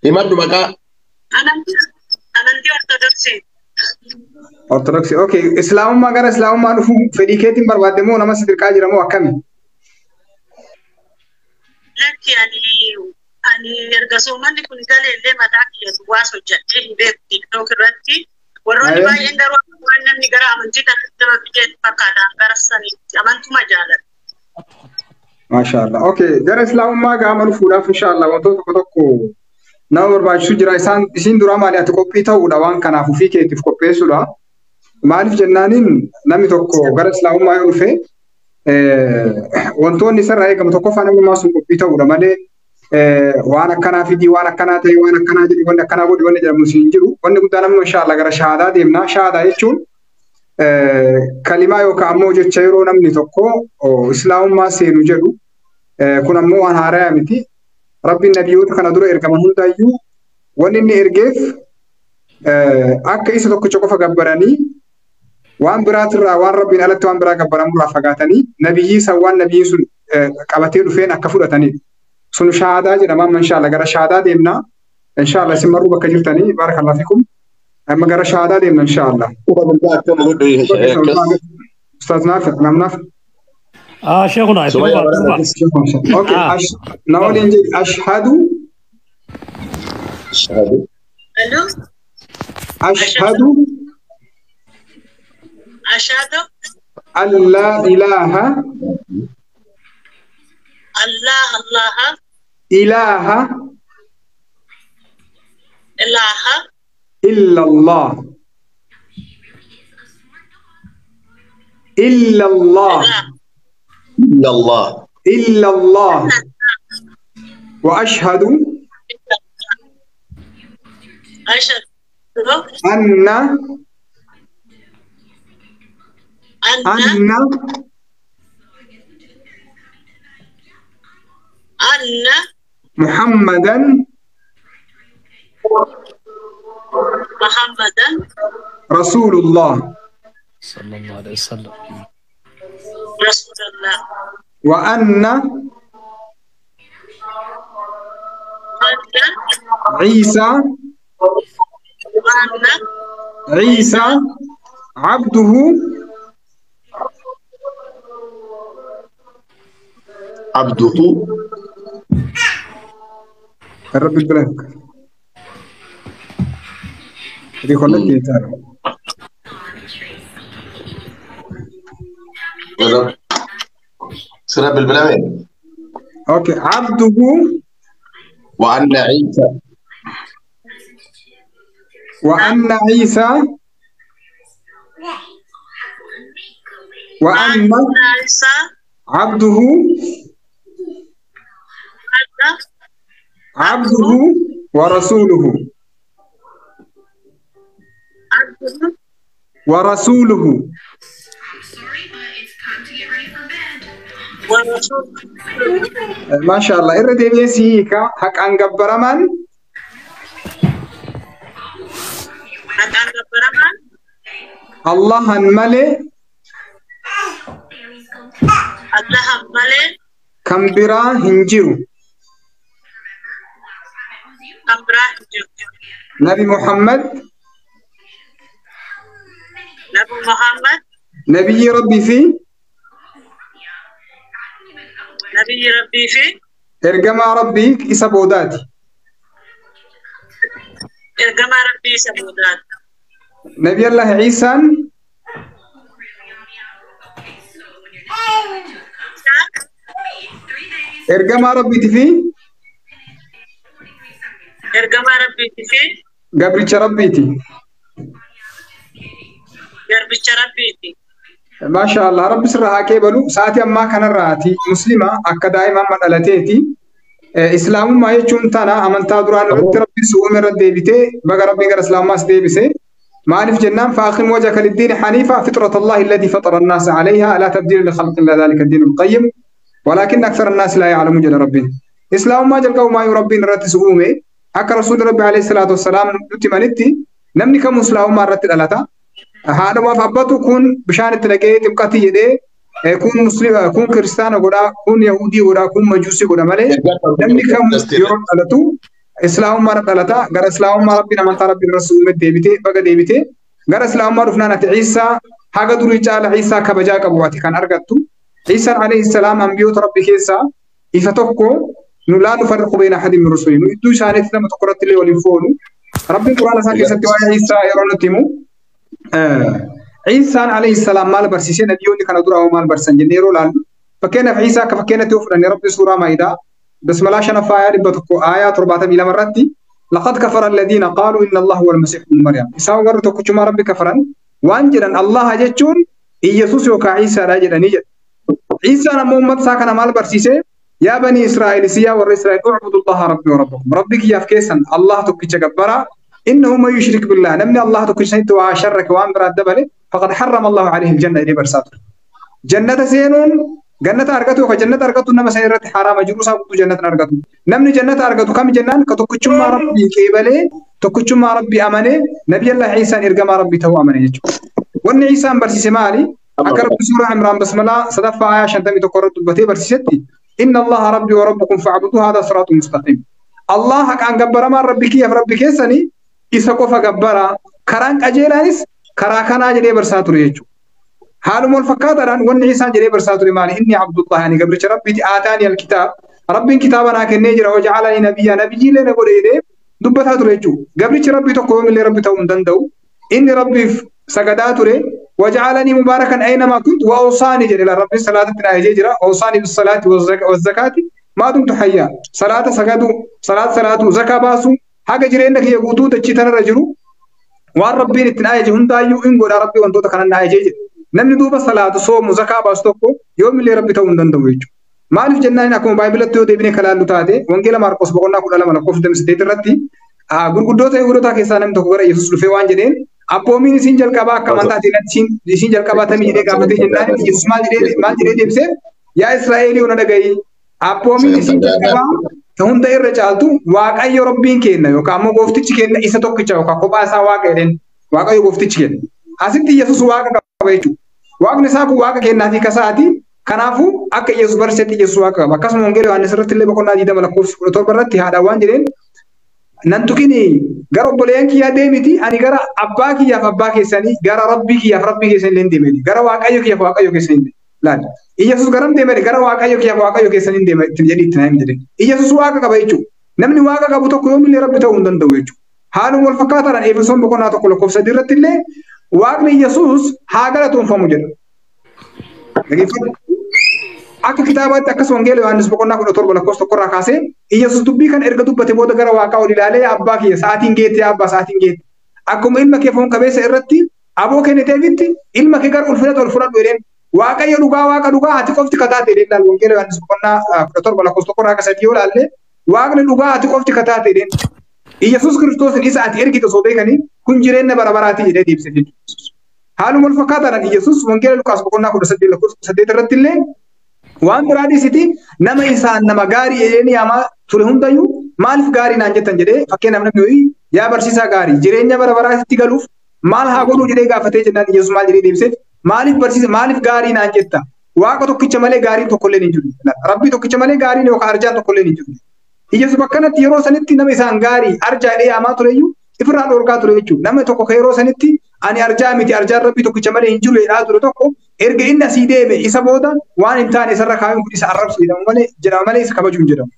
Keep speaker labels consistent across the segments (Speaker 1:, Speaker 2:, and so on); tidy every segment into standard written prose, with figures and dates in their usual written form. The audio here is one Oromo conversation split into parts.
Speaker 1: Himadhu maqaa.
Speaker 2: Amantii Ortodoksii.
Speaker 3: Ortodoksii. Okay. Islaamummaa gara Islaamummaa dhufuu fedhii keetiin barbaadde moo nama si dirqaa jira moo akkami?
Speaker 2: Lakki ani erga soomanni kun galee illee mataa kiyya duwwaas hojjedhee hin beeku TikTok irratti. Warroonni baay'een garuu waan namni gara amantii kanatti nama fideetti fakkaata gara saniitti amantuma jaalladha.
Speaker 3: Maashaallah. Okay. Gara Islaamummaa gaafa dhufuudhaaf inshaallah wantoota tokko tokko nama barbaachisu jira. Isaan isiin duraa maali ati qophii ta'uudha waan kanaaf ofii keetiif qopheessuudha. Maaliif jennaaniin namni tokko gara Islaamummaa yoo dhufe wantoonni isarraa eegamu tokkoffaa namni sun qophii ta'uudha malee waan akkanaa fidii waan akkanaa ta'e waan akkanaa jedhi wanni akkanaa godhi wanni jedhamu siin jiru. Wanni guddaan amma inshaallah gara shahaadaa deemna. Shahaadaa jechuun kalimaa yookaan ammoo jecha yeroo namni tokko Islaamummaa seenu jedhu kun ammoo waan haaraa miti. Rabbiin nabiyyoota kana dura ergaman hundaayyuu wanni inni ergeef akka isa tokkicha qofa gabbaranii waan biraatirraa waan Rabbiin alatti waan biraa gabbaramurraa fagaatanii nabiyyii san waan nabiyyiin sun qabatee dhufeen akka fudhatanidha. Sun shahaadaa jedhama amma inshaallah gara shahaadaa deemna. Inshaallah isin marruu bakka jirtanii barakallahu fikum. Amma gara shahaadaa deemna inshaallah. Ustaaz Naafi, Imam Naafi.
Speaker 4: شيخنا
Speaker 3: اوكي نقول اشهد اشهد
Speaker 2: اشهد
Speaker 3: ان لا اله
Speaker 2: الله الله
Speaker 3: اله
Speaker 2: اله
Speaker 3: الا الله الا الله
Speaker 1: إلا الله
Speaker 3: إلا الله وأشهد أن أن
Speaker 2: أن
Speaker 3: محمدا
Speaker 2: محمدا
Speaker 3: رسول الله
Speaker 4: صلى الله عليه وسلم
Speaker 2: رسول الله
Speaker 3: وأن عيسى عيسى عبده
Speaker 1: عبده
Speaker 3: الرب البلاك دي كلها
Speaker 1: سرب البلامين.
Speaker 3: اوكي عبده
Speaker 1: وأن عيسى
Speaker 3: وأن عيسى وأن
Speaker 2: عيسى
Speaker 3: عبده عبده ورسوله ورسوله ما شاء الله إرد بيسيك حق أن جبرمان
Speaker 2: حق أن جبرمان
Speaker 3: الله ملي
Speaker 2: الله ملي
Speaker 3: كم برا هنجيو
Speaker 2: كم برا هنجيو
Speaker 3: نبي محمد
Speaker 2: نبي محمد
Speaker 3: نبي ربي في
Speaker 2: نبي ربي في
Speaker 3: إرجما ربي إسبوداتي
Speaker 2: إرجما ربي إسبوداتي
Speaker 3: نبي الله عيسى إرجما ربي تفي
Speaker 2: إرجما ربي تفي
Speaker 3: قبرتش ربيتي
Speaker 2: قبرتش ربيتي
Speaker 3: ما شاء الله رب سرها كيبلو ساعتي أما كان الراتي مسلمة أكدائما مدلتيتي إسلام ما يجون تنا أمن تادران ربي سوء من رد ديبتي بقى ربي قر إسلام ما سديبسي ما جنان فأقم وجهك للدين حنيفا فطرة الله الذي فطر الناس عليها لا تبديل لخلق الله ذلك الدين القيم ولكن أكثر الناس لا يعلمون جل ربي إسلام ما جل ما يربي رد سؤومي أك رسول ربي عليه الصلاة والسلام نتمنتي نمني كم إسلام ما رد الألتا هذا ما فبتو كون بشان تلاقي تبقى تيجي كون مسلم كون كريستيان ولا كون يهودي ولا كون مجوسي ولا مالي نمني كم يرد الألتو Islaamummaa dhalataa gara Islaamummaa Rabbiin amantaa Rabbiin irra suume deebitee baga deebitee gara Islaamummaa dhufnaan ati Ciisaa haga durii caala Ciisaa kabajaa qabu ati kan argattu. Ciisaan alayhi salaam ambiyoota Rabbi keessaa isa tokko nu laa nufarriqu bayna ahadin min rusuli nu iddoo isaaniitti nama tokko irratti illee waliin foonu. Rabbiin Quraana isaa keessatti waa'ee Ciisaa yeroo nutti himu Ciisaan alayhi salaam maal barsiisee nabiyyoonni kana dura maal barsiisan jennee yeroo ilaallu fakkeenyaaf Ciisaa akka fakkeenyatti yoo fudhanne Rabbi suuraa Maa'idaa basmalaa shanaffaa aayaa 100 aayaa 72 irratti laqad kafara alladhiina qaaluu inna Allaha huwal masiihu ibnu Maryam isaan warri tokkichumaa Rabbi kafaran waan jedhan Allaha jechuun Iyyasuus yookaan Ciisaadha jedhanii jedha. Ciisaan ammoo uummata isaa kana maal barsiisee yaa banii Israa'el yaa warra Israa'el ucbudu Allaha rabbii wa rabbakum Rabbi kiyyaaf keessan Allah tokkicha gabbaraa إنه من يشرك بالله نمني الله تكشنت وشرك وان براد دبله فقد حرم الله عليه الجنة إلى برساته جنة سينون جنة أرجته كجنة أرجته نما سيرت حرام جروسا كنت جنة أرجته نمني جنة أرجته كم جنان كتكشما ربي كيبله تكشما ربي أمانه نبي الله عيسى إرجما ربي تو أمانه يجو وإن عيسى برسي مالي أكرم سورة عمران بسم الله صدف آية عشان تمي تقرأ تبتي برسيتي إن الله ربي وربكم فاعبدوه هذا صراط مستقيم الله كان جبر ما ربي كيف ربي كيسني isa qofa gabbara karaan qajeelaanis karaa kanaa jedhee barsaa ture jechuudha. Haaluma wal fakkaataadhaan wanni isaan jedhee barsaa ture maali? Inni Abdullah ani gabricha Rabbiiti aataani alkitaab Rabbiin kitaaba naa kennee jira waja'alanii nabiyyaa nabiyyiilee na godhe jedhee dubbataa ture jechuudha. Gabrichi Rabbii tokko yoomillee Rabbi ta'uu hin danda'u. Inni Rabbiif sagadaa ture waja'alanii mubaarakan aynamaa kuntu wa awsaanii jedhe Rabbiin salaatatti na ajajee jira awsaanii bis-salaati waz-zakaati maa dumtu hayyaa salaata sagadu salaata salaatu zakaa baasu haga jireenya kiyya guutuu dachii tanarra jiru waan Rabbiin ittiin ajaje hundaayyuu in godha Rabbii wantoota kanan na ajajee jedhe. Namni duuba salaatu soomu zakaa baasu tokko yoomillee Rabbi ta'uu hin danda'u jechuudha. Maaliif jennaan akkuma Baayibilatti yoo deebinee kalaallu taate Wangeela Maarqos boqonnaa 12 lakkoofsa 28 irratti gurguddoota Yihuudootaa keessaa namni tokko gara Yesuus dhufee waan jedheen abboomiin isin jalqabaa akka amantaatiin isin jalqabaa tamii jedhee gaafatee jennaan Yesuus maal jedhee deebiseef yaa Israa'elii ona dhaga'i abboomiin isin jalqabaa hunda irra caaltu Waaqayyo Rabbiin kenna yookaan ammoo gooftichi kenna isa tokkicha yookaan kophaa isaa Waaqa jedheen Waaqayyo gooftichi kenna. Asitti Yesuus Waaqa qaba jechuudha. Waaqni isaa kun Waaqa kennaa fi kasaati. Kanaafuu akka Yesuus barsiisetti Yesuus Waaqa qaba. Akkasuma Wangeela Yohaannis irratti illee boqonnaa 20 lakkoofsa 17 irratti haadha waan jedheen nan tuqini gara obboleeyyan kiyyaa deemiti ani gara abbaa kiyyaaf abbaa keessanii gara Rabbii kiyyaaf Rabbii keessanii illee deemeni gara Waaqayyo kiyyaaf Waaqayyo keessanii laal. Iyyasuus garam deemee gara Waaqayyo kiyyaaf Waaqayyo keessanii deema ittiin jedhi ittiin himi jedhe. Iyyasuus Waaqa qaba jechuudha. Namni Waaqa qabu tokko yoomillee Rabbi ta'uu hin danda'u jechuudha. Haaluma wal fakkaataadhaan Efesoon boqonnaa 1 lakkoofsa 3 irratti illee Waaqni Iyyasuus haa galatoomfamu jedha. Dhaggeeffadhu. Akka kitaabaatti akkas Wangeela Yohaannis boqonnaa 17 lakkoofsa 1 irraa kaasee Iyyasuus dubbii kana erga dubbate booda gara Waaqaa ol ilaalee abbaa kiyya sa'aatiin geette yaa abbaa sa'aatiin geette. Akkuma ilma kee foon qabeessa irratti aboo kenniteefitti ilma kee gara ulfinatti ol fudhadhu jedheen. Waaqayyo dhugaa Waaqa dhugaa ati qofti kataate jedheen laal Wangeela Yohaannis boqonnaa 17 lakkoofsa 1 irraa akka 3 yoo ilaalle Waaqni dhugaa ati qofti kataate jedheen. Iyyasuus Kiristoosin isa ati ergite osoo beekanii kun jireenya bara baraati jedhee deebise jechuudha. Haaluma wal fakkaataadhaan Iyyasuus Wangeela Luqaas boqonnaa 18 lakkoofsa 8 irratti illee waan biraa dhiisiti nama isaan nama gaarii jedheen yaamaa ture hundayyuu maaliif gaarii naan jettan jedhee fakkeenyaaf namni ho'i yaa barsiisaa gaarii jireenya bara baraatti galuuf maal haa godhuu jedhee gaafatee jennaan Iyyasuus maal jedhee deebiseef maaliif barsiisa maaliif gaarii naan jetta Waaqa tokkicha malee gaariin tokkollee hin jiru Rabbii tokkicha malee gaariin yookaan arjaan tokkollee hin jiru Iyyasuus bakkanatti yeroo sanitti nama isaan gaarii arjaa jedhee yaamaa tureyyuu ifirraa dhorkaa ture jechuudha. Namni tokko yeroo sanitti ani arjaa miti arjaan Rabbii tokkicha malee hin jiru jedhaa ture tokko erga inni asii deeme isa booda waan hin taane isarra kaayuun kun isa arrabsu jedhama malee isa kabaju hin jedhamu.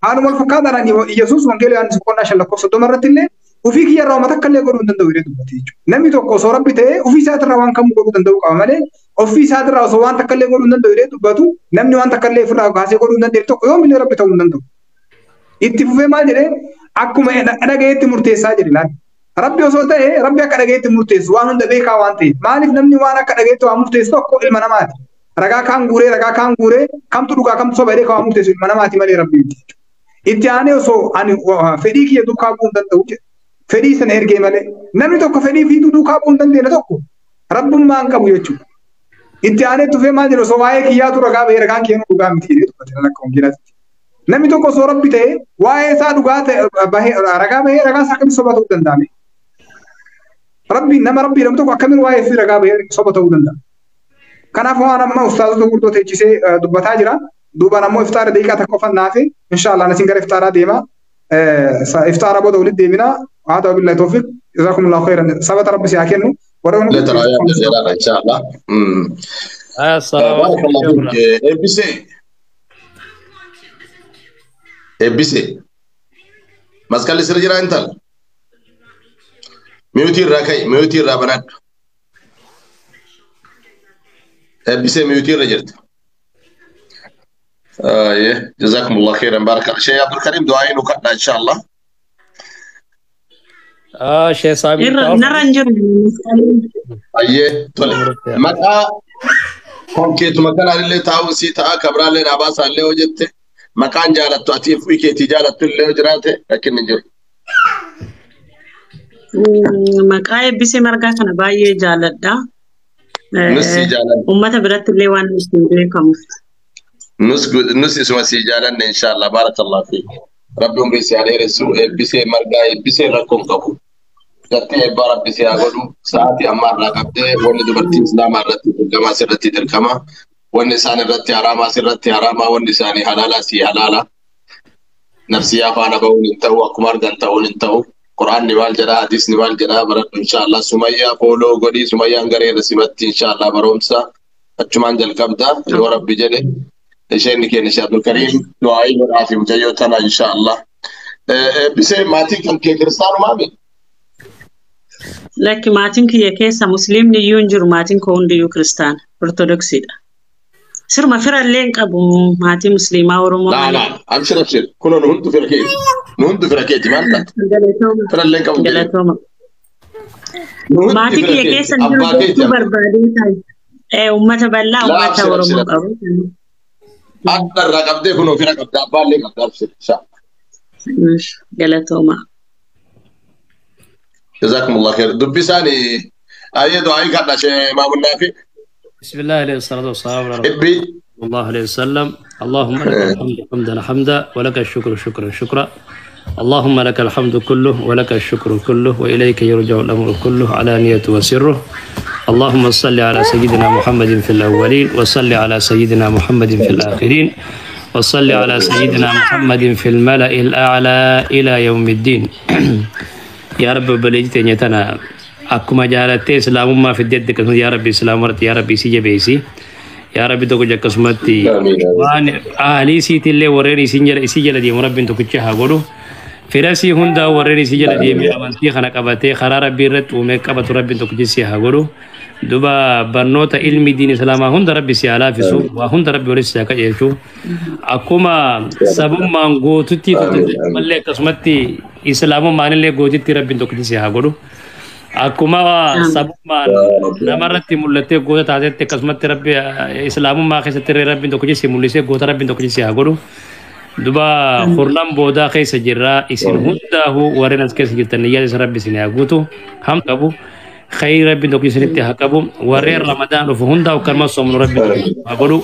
Speaker 3: Haaluma wal fakkaataadhaan Iyyasuus Wangeela Yohaannis boqonnaa 5 lakkoofsa 30 irratti illee ofii kiyya irraa uummata akka illee godhuu hin danda'u jedhee dubbate jechuudha. Namni tokko osoo Rabbi ta'ee ofii isaatirraa waan kamuu godhuu danda'u qaba malee ofii isaatirraa osoo waan takka illee godhuu hin danda'u jedhee dubbatu namni waan takka illee ofirraa kaasee godhuu hin dandeenye tokko yoomillee Rabbi ta'uu hin danda'u. Itti fufee maal jedhee akkuma dhagayeetti murteessaa jedhe laal. Rabbi osoo ta'e Rabbi akka dhagayeetti murteessu waan hunda beekaa waan ta'eef maaliif namni waan akka dhagayeetti waan murteessu tokko ilma namaati. Ragaa kaan guuree kamtu dhugaa kamtu soba jedhee kan waan murteessu ilma namaati malee Rabbi miti. Itti aanee osoo ani fedhii kiyya duukaa bu'uu hin danda'u jedhe. Fedhii sana ergee malee namni tokko fedhii fiituu duukaa bu'uu hin dandeenye tokko rabbummaa hin qabu jechuudha. Itti aanee tufee maal jedhu osoo waa'ee kiyyaatu ragaa bahee ragaan kiyya dhugaa miti jedhee dubbate akka wangeelaatti. Namni tokko osoo Rabbi ta'e waa'ee isaa dhugaa ta'e bahee ragaa bahee ragaan isaa akkamiin soba ta'uu danda'ame? Rabbi nama Rabbi jedhamu tokko akkamiin waa'ee fi ragaa bahee soba ta'uu danda'a? Kanaaf waan amma ustaazota gurguddoo teechisee dubbataa jira. Duubaan ammoo iftaara daqiiqaa takka qofan naafe inshaallah nasin gara iftaaraa deema. Iftaara booda walitti deemina. Haa ta'u billahi tawfiiq. Jazakumullahu khairan. Sabata rabbi si haa kennu.
Speaker 1: إن شاء الله. بارك الله فيك. إبسي إبسي مسكال سرجرا انتل ميوتي راكاي ميوتي رابنات إبسي ميوتي رجلت. إيه جزاكم الله خيرا بارك الله. شيخ عبد الكريم دعائي وكنا إن شاء الله.
Speaker 4: شيخ صاحب
Speaker 2: نرنجر
Speaker 1: أيه طلع متى كنت مكان اللي تاوسي تا كبر اللي نباس اللي وجدت مكان جالت تأتي في كي تجارة اللي وجراته لكن نجر
Speaker 2: مكاي بس مرجع كان باي جالت دا
Speaker 1: نص جالت
Speaker 2: وما تبرت اللي وان مستمركم
Speaker 1: نص اسمه سيجالن إن شاء الله. بارك الله فيك. ربي عمري سيالي رسول بس مرجع بس ركون كابو جتة بارا بس أقوله ساعتي أمار ركبته وني دبرتي إسلام رتي تركما سرتي تركما وني سان رتي حرام سرتي حرام وني ساني حلالا سي حلالا نفسي أفانا بقول إنتهوا أكمار جنتهون إنتهوا قرآن نوال جرا حديث نوال جرا برا إن شاء الله سمية فولو قدي سمية أنغري رسمتي إن شاء الله برومسا أتشمان جل كبدا الورب بجنة شيء نكين شيخ عبد الكريم دعائي والعافية مجيوتنا إن شاء الله. بس ماتين كان كريستيانو ما بي
Speaker 2: لكن ماتين كي كيسة مسلم ينجر ماتين كون ديو كريستيان أرثوذكسي سر ما فرق لينك أبو ماتين مسلمة ورمو
Speaker 1: لا لا أبشر أبشر كنا نهند في ركيت نهند في ركيت ما أنت فرق لينك أبو
Speaker 2: ماتين كي كيسة نجر بربادي إيه وما تبلا وما تورمو أبو
Speaker 1: أقدر رقم ده كنا في رقم ده بالي رقم ده إن شاء الله.
Speaker 2: جلتوما.
Speaker 1: جزاكم الله خير. دبي ثاني أي دعاء كنا شيء ما قلنا فيه.
Speaker 4: بسم الله عليه الصلاة والسلام على رسول الله عليه وسلم. اللهم لك الحمد حمدا حمدا ولك الشكر شكرا شكرا. اللهم لك الحمد كله ولك الشكر كله وإليك يرجع الأمر كله علانية وسره. اللهم صل على سيدنا محمد في الأولين وصل على سيدنا محمد في الآخرين وصل على سيدنا محمد في الملأ الأعلى إلى يوم الدين. يا رب بلجتني نيتنا أكما جالتي سلام ما في الدد كسمت يا ربي سلام ورت يا ربي سيجي بيسي يا ربي تو كجا كسمتي وان أهلي سيت اللي وريني سنجل سجل دي مربي تو كجها قولوا فراسي هندا وريني سجل دي أمانتي خنا كبتة خرار بيرت ومكبت ربي تو كجسي هقولوا دوبا برنوتا علمي دين سلامة هند ربي سيالا في سوق وهند ربي ورث كجيشو أكما سبب ما غوتتي ملة كسمتي إسلام ما نلي غوتتي ربي تو كجسي هقولوا أكما سبب ما نمرتي ملتي غوت عادت كسمتي ربي إسلام ما خستري ربي تو كجسي ملسي غوت ربي تو كجسي هقولوا دوبا خرلم بودا خيس جرا إسين هندا هو ورينس كيس جتنيا ربي سينيا هم كابو خير ربي دوكي سنتي هكابو ورين رمضان رفهندا وكرم صوم ربي دوكي هقولوا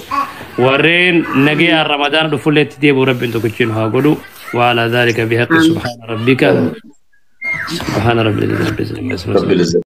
Speaker 4: ورين نجي رمضان رفلت ديبو ربي دوكي هقولوا وعلى ذلك بحق سبحان ربك سبحان ربي العزة.